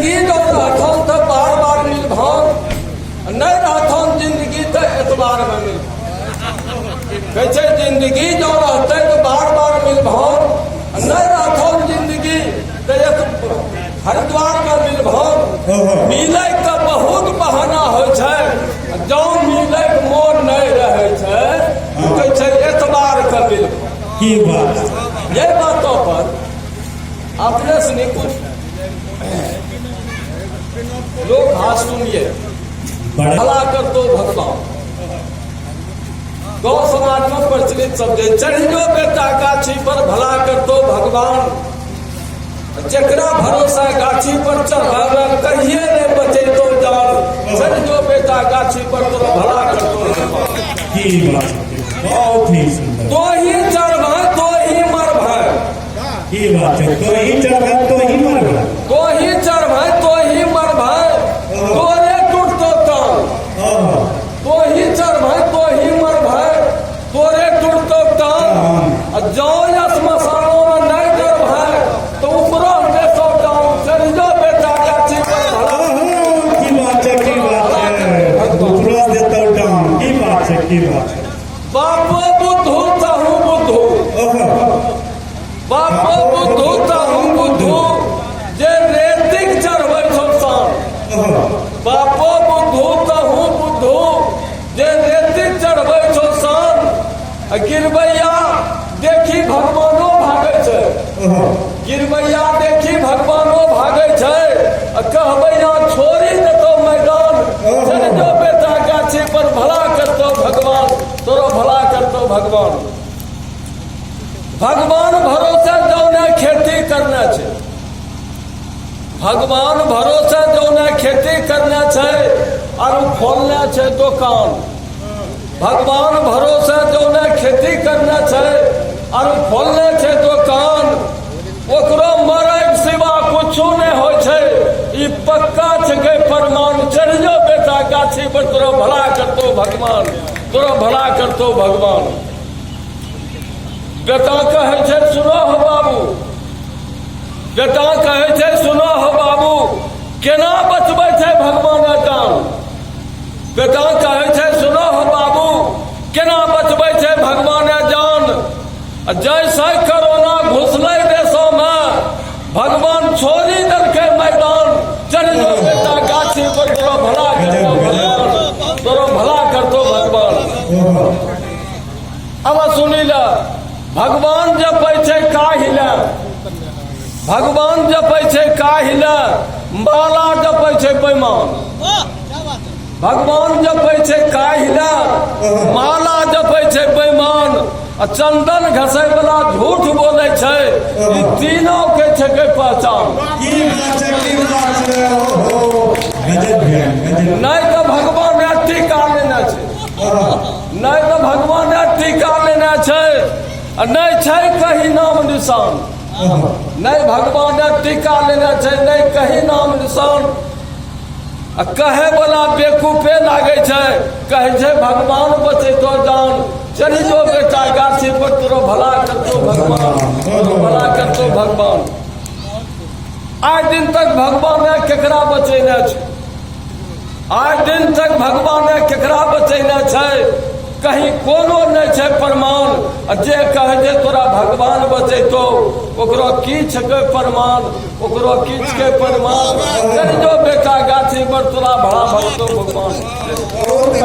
जिंदगी जो रहथन तऽ बार बार मिलभन, नहि रहथन जिंदगी तऽ एतबार में मिलभन। कहै छै, जिंदगी जो रहतै तऽ बार बार मिलभन, नहि रहथन जिंदगी तऽ एक हरिद्वार में मिलभन। मिलै के बहुत बहाना होइ छै, जँ मिलै के मोन नहि रहै छै, कहै छै एतबार के मिलभन। की बात! ये बातों पर अपने से नहीं कुछ लोग हाँ सुनिए। बड़ा। भला करतो भगवान। गाँव समाज में प्रचलित शब्द है, चढ़ियो बेटा गाछी पर, भला करतो भगवान। जकरा भरोसा गाछी पर चढ़ावे, कहिए नहीं बचेतो जान। चढ़ियो बेटा गाछी पर, तोरा भला करतो भगवान। की बात है! बहुत ही सुंदर। तो ही चढ़ तो ही मर भाई। की बात है! तो ही चढ़ तो ही मर। तो ही चढ़ तो ही मर भाई, तोरे टूटतो टांग। तो ही चढ़ तो ही मर भाई, तोरे टूटतो टांग। आ जौ श्मशानो में नहीं डर भाई, तो ऊपरो देतो टांग। चल जो बेटा गाछी पर, भला की बात है, की बात है! ऊपरो देता टांग। की बात है, की बात है! बापो बुद्धू तहु बुद्धू। बापो बुद्धू तहु बुद्धू, जे रेतिक चढ़बै छौ शान। बापो बुद्धू तहु बुद्धू, जे रेतिक चढ़बै छौ शान। आ गिरबैया देखी भगवानो भागै छै। गिरबैया देखी भगवानो भागै छै आ कहबैया छोड़ी देतौ मैदान। चल जो बेटा गाछी पर, भला करतौ भगवान, तोरो भला करतौ भगवान। भगवान भरोसे जौने खेती करना छै, भगवान भरोसे जौने खेती करना छै आर खोलने छै दोकान। भगवान भरोसे जौने खेती करना छै आर खोलने छै दोकान, ओकरो मरै के सिवा कुछो नहि होइ छै, ई पक्का छै प्रमाण। चढ़ जो बेटा गाछी पर, तोरो भला करतो भगवान, तोरो भला करतो भगवान। बेटा कहै छै, सुनो हो बाबू। बेटा कहै छै, सुनो हो बाबू, केना बचबै छै भगवान जान? बेटा कहै छै, सुनो हो बाबू, केना बचबै छै भगवान जान? आ जैसे कोरोना घुसलै देशो में, भगवान छोड़ी देलकै मैदान। चल जो बेटा गाछी पर, तोरो भला करतो भगवान, तोरो भला करतो भगवान। अब सुनी ल, भगवान जपै छै काहि लए, भगवान जपै छै काहि लए, माला जपै छै बेईमान। भगवान जपै छै काहि लए, माला जपै छै बेईमान। आ चंदन घसै वाला झूठ बोलै छै। ई तीनों के छै के पहचान। की बात है, की बात है! ओहो, गजब भेल, गजब! नहि तऽ भगवान टीका लेने छै, नहि तऽ भगवान टीका लेने छै आ नहि छै कहीं नाम निशान। नहि भगवान टीका लेने छै, नहि कहीं नाम निशान। आ कहे वाला बेकूफे लागै छै, कहै छै भगवान बचेतो जान। चलि जो बेटा गाछी पर, तोरो भला करतो भगवान, तोरो भला करतो भगवान। आइ दिन तक भगवान ने केकरा बचेने छै? आइ दिन तक भगवान ने केकरा बचेने छै? कहीं कोनो नहि छै प्रमाण। आ जे कहे जे तोरा भगवान बचेतो, ओकरो की छै प्रमाण? ओकरो की छै प्रमाण? चलि जो बेटा गाछी पर, तोरा भला करतो भगवान। बहुत।